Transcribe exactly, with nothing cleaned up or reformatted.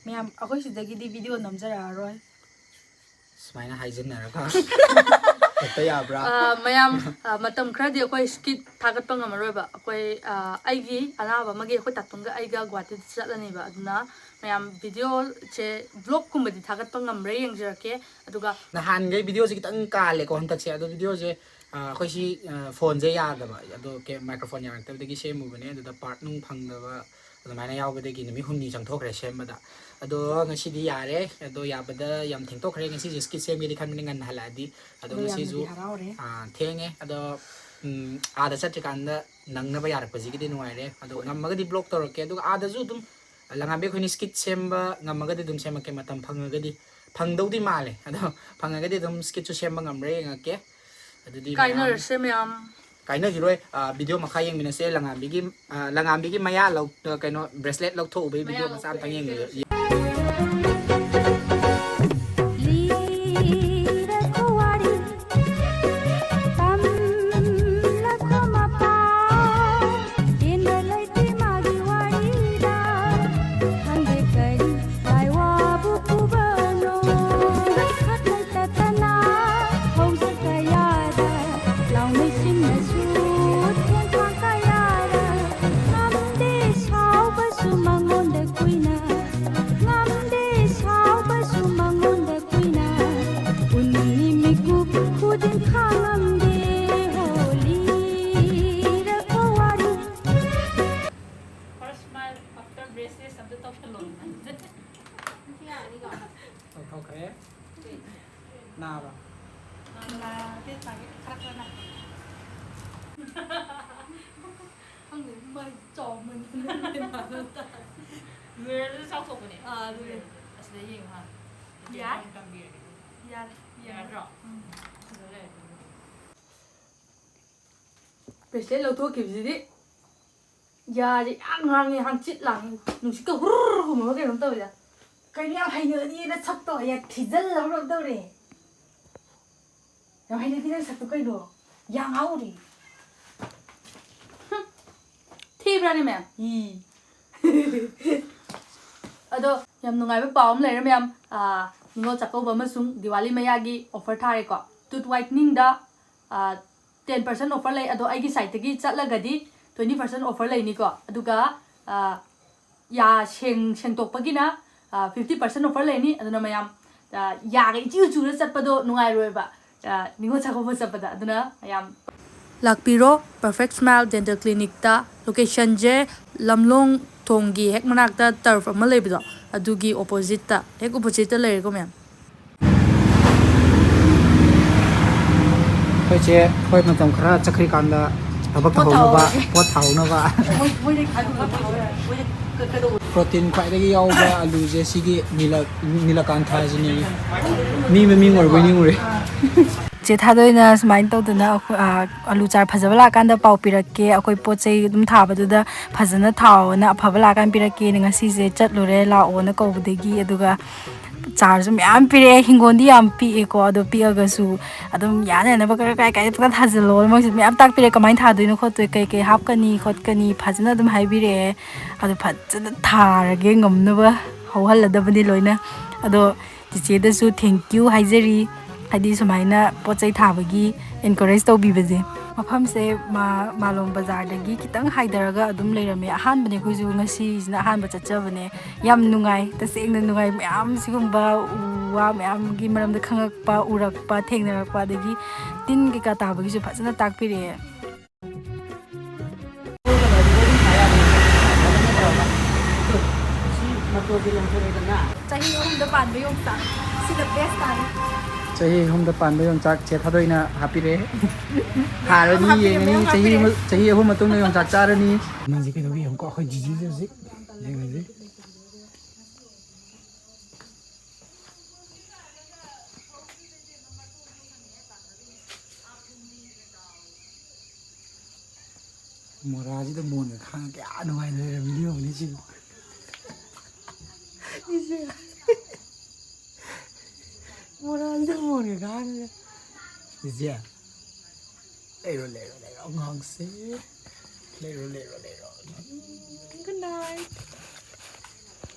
ꯃꯌꯥꯝ, ꯑꯩꯈꯣꯏ ꯁꯤꯗꯒꯤꯗꯤ ꯚꯤꯗꯤꯑꯣ ꯅꯝꯖꯔꯛꯑꯔꯣꯏ꯫ ꯁꯨꯃꯥꯏꯅ ꯍꯥꯏꯖꯤꯟꯅꯔꯒ ꯍꯦꯛꯇ ꯌꯥꯕ꯭ꯔꯥ? ꯑ, ꯃꯌꯥꯝ, ꯑ, ꯃꯇꯝ ꯈꯔꯗꯤ ꯑꯩꯈꯣꯏ ꯁ꯭ꯀꯤꯠ ꯊꯥꯒꯠꯄ ꯉꯝꯃꯔꯣꯏꯕ꯫ ꯑꯩꯈꯣꯏ, ꯑ, ꯑꯩꯒꯤ ꯑꯅꯥꯕ ꯑꯃꯒꯤ ꯑꯩꯈꯣꯏ ꯇꯥꯇꯨꯡꯒ ꯑꯩꯒ ꯒꯨꯍꯥꯇꯤꯗ ꯆꯠꯂꯅꯤꯕ꯫ ꯑꯗꯨꯅ ꯃꯌꯥꯝ ꯚꯤꯗꯤꯑꯣꯁꯦ, ꯕ꯭ꯂꯣꯛꯀꯨꯝꯕꯗꯤ ꯊꯥꯒꯠꯄ ꯉꯝꯕ꯭ꯔꯥ ꯌꯦꯡꯖꯔꯛꯀꯦ꯫ ꯑꯗꯨꯒ ꯅꯍꯥꯟꯈꯩ ꯚꯤꯗꯤꯑꯣꯁꯦ ꯈꯤꯇꯪ ꯀꯥꯜꯂꯦꯀꯣ ꯍꯟꯗꯛꯁꯦ꯫ ꯑꯗꯣ ꯚꯤꯗꯤꯑꯣꯁꯦ, ꯑ, ꯑꯩꯈꯣꯏꯁꯤ, ꯑ, ꯐꯣꯟꯁꯦ ꯌꯥꯗꯕ, ꯑꯗꯣ ꯀꯦ-, ꯃꯥꯏꯀ꯭ꯔꯣꯐꯣꯟ ꯌꯥꯔꯛꯇꯕꯗꯒꯤ ꯁꯦꯝꯃꯨꯕꯅꯦ꯫ ꯑꯗꯨꯗ ꯄꯥꯔꯠ ꯅꯨꯡ ꯐꯪꯗꯕ ꯑꯗꯨꯃꯥꯏꯅ ꯌꯥꯎꯕꯗꯒꯤ ꯅꯨꯃꯤꯠ ꯍꯨꯝꯅꯤ ꯆꯪꯊꯣꯛꯈ꯭ꯔꯦ ꯁꯦꯝꯕꯗ꯫ ꯑꯗꯣ ꯉꯁꯤꯗꯤ ꯌꯥꯔꯦ꯫ ꯑꯗꯣ ꯌꯥꯕꯗ ꯌꯥꯝ ꯊꯦꯡꯇꯣꯛꯈ꯭ꯔꯦ꯫ ꯉꯁꯤꯁꯦ ꯁ꯭ꯀꯤꯠ ꯁꯦꯝꯒꯦꯗꯤ ꯈꯟꯕꯅꯤ, ꯉꯟꯅ ꯍꯜꯂꯛꯑꯗꯤ꯫ ꯑꯗꯣ ꯑꯗꯣ ꯉꯁꯤꯁꯨ ꯌꯥꯝꯅꯗꯤ ꯍꯔꯥꯎꯔꯦ꯫ ꯑꯥ, ꯊꯦꯡꯉꯦ꯫ ꯑꯗꯣ, ꯎꯝ, ꯑꯥꯗ ꯆꯠꯇ꯭ꯔꯤꯀꯥꯟꯗ ꯅꯪꯅꯕ ꯌꯥꯔꯛꯄꯁꯤꯒꯤꯗꯤ ꯅꯨꯡꯉꯥꯏꯔꯦ꯫ ꯑꯗꯣ ꯉꯝꯃꯒꯗꯤ ꯕ꯭ꯂꯣꯛ ꯇꯧꯔꯛꯀꯦ꯫ ꯑꯗꯨꯒ ꯑꯥꯗꯁꯨ ꯑꯗꯨꯝ ꯂꯪꯉꯥꯕꯤ ꯑꯩꯈꯣꯏꯅꯤ ꯁ꯭ꯀꯤꯠ ꯁꯦꯝꯕ ꯉꯝꯃꯒꯗꯤ ꯑꯗꯨꯝ ꯁꯦꯝꯃꯛꯀꯦ, ꯃꯇꯝ ꯐꯪꯉꯒꯗꯤ꯫ ꯐꯪꯗꯧꯗꯤ ꯃꯥꯜꯂꯦ꯫ ꯑꯗꯣ ꯐꯪꯉꯒꯗꯤ ꯑꯗꯨꯝ ꯁ꯭ꯀꯤꯠꯁꯨ ꯁꯦꯝꯕ ꯉꯝꯕ꯭ꯔꯥ ꯌꯦꯡꯉꯛꯀꯦ꯫ ꯑꯗꯨꯗꯤ ꯃꯌꯥꯝ ꯀꯥꯏꯅꯔꯁꯦ ꯃꯌꯥꯝ꯫ ꯀꯥꯏꯅꯈꯤꯔꯣꯏ꯫ ꯑ, ꯚꯤꯗꯤꯑꯣ ꯃꯈꯥ ꯌꯦꯡꯃꯤꯟꯅꯁꯦ꯫ ꯂꯪꯉꯥꯕꯤꯒꯤ, ꯑ, ꯂꯪꯉꯥꯕꯤꯒꯤ ꯃꯌꯥ ꯂꯧ-, ꯑ, ꯀꯩꯅꯣ, ꯕ꯭ꯔꯦꯁꯂꯦꯠ ꯂꯧꯊꯣꯛꯎꯕꯒꯤ ꯚꯤꯗꯤꯑꯣ ꯃꯆꯥ ꯑꯝꯇꯪ ꯌꯦꯡꯃꯤꯟꯅꯁꯦ꯫ ꯂꯤꯔꯛꯈꯣ ꯋꯥꯔꯤ, ꯇꯝꯂꯛꯈꯣ ꯃꯄꯥꯎ, ꯇꯦꯟꯕ ꯂꯩꯇꯦ ꯃꯥꯒꯤ ꯋꯥꯔꯤꯗ, ꯈꯪꯗꯦ ꯀꯔꯤ ꯂꯥꯏꯋꯥꯕꯨ ꯄꯨꯕꯅꯣ꯫ ꯈꯠꯅ ꯇꯠꯇꯅ ꯍꯧꯖꯤꯛ ꯀꯌꯥꯗ, ꯂꯥꯎꯅꯩꯁꯤꯡꯅꯁꯨ ꯊꯦꯡꯈꯥ ꯀꯌꯥꯗ, ꯉꯝꯗꯦ ꯁꯥꯎꯕꯁꯨ ꯃꯉꯣꯟꯗ ꯀꯨꯏꯅ, ꯉꯝꯗꯦ ꯁꯥꯎꯕꯁꯨ ꯃꯉꯣꯟꯗ ꯀꯨꯏꯅ, ꯎꯅꯤꯡꯉꯤ ꯃꯤꯀꯨꯞ ꯈꯨꯗꯤꯡ ꯈꯥꯡꯉꯝꯗꯦ ꯍꯣꯂꯤꯔꯛꯄ ꯋꯥꯔꯤ꯫ First smile after braces ꯑꯝꯇ ꯇꯧꯁꯜꯂꯣ꯫ ꯇꯧꯊꯣꯛꯈ꯭ꯔꯦ꯫ ꯅꯥꯕ꯭ꯔꯣ? ꯅꯥꯗꯦ, ꯅꯥꯒꯦ ꯈꯔ ꯈꯔ ꯅꯥꯏ꯫ ꯈꯪꯗꯦ, ꯃꯥꯏ ꯆꯥꯎꯃꯟꯗꯅ ꯃꯥꯏ ꯃꯥꯟꯅꯗ꯫ ꯂꯣꯏꯔꯁꯨ ꯆꯥꯎꯊꯣꯛꯄꯅꯦ꯫ ꯑꯥ, ꯑꯗꯨꯅꯦ꯫ ꯑꯁꯤꯗ ꯌꯦꯡꯉꯨ ꯍꯥ꯫ ꯌꯥꯏ꯫ ꯇꯝꯕꯤꯔꯒꯦ꯫ ꯌꯥꯔꯦ, ꯌꯥꯔꯦ꯫ ꯌꯥꯗ꯭ꯔꯣ? ꯎꯝ꯫ ꯁꯤꯗ ꯂꯩꯔꯦ꯫ ꯕ꯭ꯔꯦꯁꯂꯦꯠ ꯂꯧꯊꯣꯛꯈꯤꯕꯁꯤꯗꯤ ꯌꯥꯁꯦ ꯌꯥꯝ ꯉꯥꯡꯉꯦ, ꯍꯪꯆꯤꯠ ꯂꯥꯡꯉꯦ, ꯅꯨꯡꯁꯤꯠꯀ ꯍꯨꯔ ꯍꯨꯝꯃꯒ ꯀꯩꯅꯣꯝ ꯇꯧꯋꯤꯗ꯫ ꯀꯩꯅꯣ ꯌꯥꯝ ꯍꯩꯅꯗꯤꯌꯦ, ꯅꯁꯛꯇꯣ ꯌꯥꯝ ꯊꯤꯖꯜꯂꯕ ꯀꯩꯅꯣꯝ ꯇꯧꯔꯦ꯫ ꯌꯥꯝ ꯍꯩꯅꯗꯦ ꯅꯁꯛꯇꯣ ꯀꯩꯅꯣ? ꯌꯥ ꯉꯥꯎꯔꯤ꯫ ꯊꯤꯕ꯭ꯔꯥꯅꯦ ꯃꯦꯝ? ꯏ꯫ ꯑꯗꯣ ꯌꯥꯝ ꯅꯨꯡꯉꯥꯏꯕ ꯄꯥꯎ ꯑꯃ ꯂꯩꯔꯦ ꯃꯌꯥꯝ꯫ ꯑꯥ, ꯅꯤꯉꯣꯜ ꯆꯥꯛꯀꯧꯕ ꯑꯃꯁꯨꯡ ꯗꯤꯋꯥꯂꯤ ꯃꯌꯥꯒꯤ offer ꯊꯥꯔꯦꯀꯣ꯫ Tooth whiteningꯗ, ꯑꯥ, ten percent offer ꯂꯩ꯫ ꯑꯗꯣ ꯑꯩꯒꯤ siteꯇꯒꯤ ꯆꯠꯂꯒꯗꯤ twenty percent offer ꯂꯩꯅꯤꯀꯣ꯫ ꯑꯗꯨꯒ, ꯑꯥ, ꯌꯥ ꯁꯦꯡ-, ꯁꯦꯡꯗꯣꯛꯄꯒꯤꯅ, ꯑꯥ, fifty percent offer ꯂꯩꯅꯤ꯫ ꯑꯗꯨꯅ ꯃꯌꯥꯝ, ꯑꯥ, ꯌꯥꯒ ꯏꯆꯨ ꯆꯨꯔ ꯆꯠꯄꯗꯣ ꯅꯨꯡꯉꯥꯏꯔꯣꯏꯕ, ꯑꯥ, ꯅꯤꯉꯣꯜ ꯆꯥꯛꯀꯧꯕ ꯆꯠꯄꯗ꯫ ꯑꯗꯨꯅ ꯃꯌꯥꯝ ꯂꯥꯛꯄꯤꯔꯣ Perfect Smile Dental Clinicꯇ꯫ Locationꯁꯦ ꯂꯝꯂꯣꯡ ꯊꯣꯡꯒꯤ ꯍꯦꯛ ꯃꯅꯥꯛꯇ turf ꯑꯃ ꯂꯩꯕꯗꯣ, ꯑꯗꯨꯒꯤ oppositeꯇ, ꯍꯦꯛ oppositeꯇ ꯂꯩꯔꯦꯀꯣ ꯃꯌꯥꯝ꯫ ꯑꯩꯈꯣꯏꯁꯦ ꯑꯩꯈꯣꯏ ꯃꯇꯝ ꯈꯔ ꯆꯠꯈ꯭ꯔꯤꯀꯥꯟꯗ ꯊꯕꯛ ꯄꯣꯠ ꯇꯧꯍꯧꯅꯕ, ꯊꯥꯍꯧꯔꯒꯦ꯫ ꯄꯣꯠ ꯊꯥꯍꯧꯅꯕ꯫ ꯃꯣꯏ, ꯃꯣꯏꯗꯤ ꯈꯥꯏꯗꯣꯛ-, ꯄꯣꯠ ꯊꯥꯍꯧꯔꯒꯦ꯫ ꯃꯣꯏꯗꯤ ꯀ-, ꯀꯩꯗꯧꯕ? Protein ꯈ꯭ꯋꯥꯏꯗꯒꯤ ꯌꯥꯎꯕ ꯑꯂꯨꯁꯦ ꯁꯤꯒꯤ ꯅꯤꯂ-, ꯅꯤꯂꯀꯥꯟꯊꯥꯁꯤꯅꯦ꯫ ꯃꯤ ꯃꯃꯤꯡ ꯑꯣꯏꯔꯕꯣꯏ ꯅꯤꯡꯉꯨꯔꯦ꯫ ꯆꯦ ꯊꯥꯗꯣꯏꯅ ꯁꯨꯃꯥꯏꯅ ꯇꯧꯗꯅ ꯑꯩꯈꯣꯏ, ꯑ, ꯑꯂꯨ ꯆꯥꯔ ꯐꯖꯕ ꯂꯥꯛꯑꯀꯥꯟꯗ ꯄꯥꯎ ꯄꯤꯔꯛꯀꯦ, ꯑꯩꯈꯣꯏ ꯄꯣꯠ ꯆꯩ ꯑꯗꯨꯝ ꯊꯥꯕꯗꯨꯗ ꯐꯖꯅ ꯊꯥꯎꯑꯣꯅ, ꯑꯐꯕ ꯂꯥꯛꯑꯀꯥꯟꯗ ꯄꯤꯔꯛꯀꯦꯅ ꯉꯁꯤꯁꯦ ꯆꯠꯂꯨꯔꯦ, ꯂꯥꯛꯑꯣꯅ ꯀꯧꯕꯗꯒꯤ꯫ ꯑꯗꯨꯒ ꯆꯥꯔꯁꯨ ꯃꯌꯥꯝ ꯄꯤꯔꯛꯑꯦ꯫ ꯍꯤꯡꯒꯣꯜꯗꯤ ꯌꯥꯝ ꯄꯤꯛꯑꯦꯀꯣ, ꯑꯗꯣ ꯄꯤꯛꯑꯒꯁꯨ ꯑꯗꯨꯝ ꯌꯥꯅ ꯌꯥꯅꯕ ꯀꯔꯥꯏ ꯀꯥꯏ ꯀꯥꯏ ꯄꯨꯡꯊꯥ ꯊꯥꯖꯤꯜꯂꯣ꯫ ꯃꯣꯏꯁꯨ ꯃꯌꯥꯝ ꯇꯥꯛꯄꯤꯔꯛꯑꯦ, ꯀꯃꯥꯏꯅ ꯊꯥꯗꯣꯏꯅꯣ ꯈꯣꯠꯇꯣꯏ, ꯀꯩ ꯀꯩ ꯍꯥꯞꯀꯅꯤ ꯈꯣꯠꯀꯅꯤ ꯐꯖꯅ ꯑꯗꯨꯝ ꯍꯥꯏꯕꯤꯔꯛꯑꯦ꯫ ꯑꯗꯣ ꯐꯖꯅ ꯊꯥꯔꯒꯦ, ꯉꯝꯅꯕ ꯍꯧꯍꯜꯂꯗꯕꯅꯤ ꯂꯣꯏꯅ꯫ ꯑꯗꯣ ꯆꯤꯆꯦꯗꯁꯨ thank you ꯍꯥꯏꯖꯔꯤ, ꯍꯥꯏꯗꯤ ꯁꯨꯃꯥꯏꯅ ꯄꯣꯠ ꯆꯩ ꯊꯥꯕꯒꯤ encourage ꯇꯧꯕꯤꯕꯁꯦ꯫ ꯃꯐꯝꯁꯦ ꯃꯥ-, ꯃꯥꯂꯣꯝ ꯕꯖꯥꯔꯗꯒꯤ ꯈꯤꯇꯪ ꯍꯥꯏꯊꯔꯒ ꯑꯗꯨꯝ ꯂꯩꯔꯝꯃꯦ꯫ ꯑꯍꯥꯟꯕꯅꯦ, ꯑꯩꯈꯣꯏꯁꯨ ꯉꯁꯤꯁꯤꯅ ꯑꯍꯥꯟꯕ ꯆꯠꯆꯕꯅꯦ꯫ ꯌꯥꯝ ꯅꯨꯡꯉꯥꯏ, ꯇꯁꯦꯡꯅ ꯅꯨꯡꯉꯥꯏ꯫ ꯃꯌꯥꯝ ꯁꯤꯒꯨꯝꯕ ꯎ ꯋꯥ ꯃꯌꯥꯝꯒꯤ ꯃꯔꯝꯗ ꯈꯪꯉꯛꯄ, ꯎꯔꯛꯄ, ꯊꯦꯡꯅꯔꯛꯄ, ꯑꯗꯒꯤ ꯇꯤꯟ ꯀꯩꯀꯥ ꯇꯥꯕꯒꯤꯁꯨ ꯐꯖꯅ ꯇꯥꯛꯄꯤꯔꯛꯑꯦ꯫ ꯆꯍꯤ ꯑꯍꯨꯝꯗ ꯄꯥꯟꯕ ꯌꯣꯡꯆꯥꯛ꯫ ꯁꯤꯅ best ꯇꯥꯔꯦ꯫ ꯆꯍꯤ ꯑꯍꯨꯝꯗ ꯄꯥꯟꯕ ꯌꯣꯡꯆꯥꯛ ꯆꯦ ꯊꯥꯗꯣꯏꯅ ꯍꯥꯞꯄꯤꯔꯛꯑꯦ꯫ ꯊꯥꯔꯅꯤ, ꯍꯥꯞꯄꯤꯔꯦ, ꯌꯦꯡꯉꯅꯤ꯫ ꯃꯌꯥꯝ ꯆꯍꯤ ꯍꯥꯞꯄꯤꯔꯦ꯫ ꯑꯃ, ꯆꯍꯤ ꯑꯍꯨꯝ ꯃꯇꯨꯡꯗ ꯌꯣꯡꯆꯥꯛ ꯆꯥꯔꯅꯤ꯫ ꯃꯥꯁꯦ ꯀꯩꯗꯧꯒꯦ ꯌꯦꯡꯉꯨꯀꯣ, ꯑꯩꯈꯣꯏ ꯖꯤꯖꯤꯁꯦ ꯍꯧꯖꯤꯛ ꯌꯦꯡꯉꯁꯤ꯫ ꯃꯣꯔꯥꯁꯤꯗ ꯃꯣꯟꯒ ꯈꯥꯡꯉ ꯀꯌꯥ ꯅꯨꯡꯉꯥꯏꯅ ꯂꯩꯔꯝꯃꯤꯅꯣ ꯌꯦꯡꯉꯨꯅꯦ ꯁꯤꯕꯨ꯫ ꯏꯆꯦ꯫ ꯃꯣꯔꯥꯁꯤꯗ ꯃꯣꯟꯒ ꯈꯥꯡꯉꯒ꯫ ꯏꯆꯦ꯫ ꯂꯩꯔꯣ, ꯂꯩꯔꯣ, ꯂꯩꯔꯣ, ꯑꯉꯥꯡꯁꯦ꯫ ꯂꯩꯔꯣ, ꯂꯩꯔꯣ, ꯂꯩꯔꯣ꯫ Good night꯫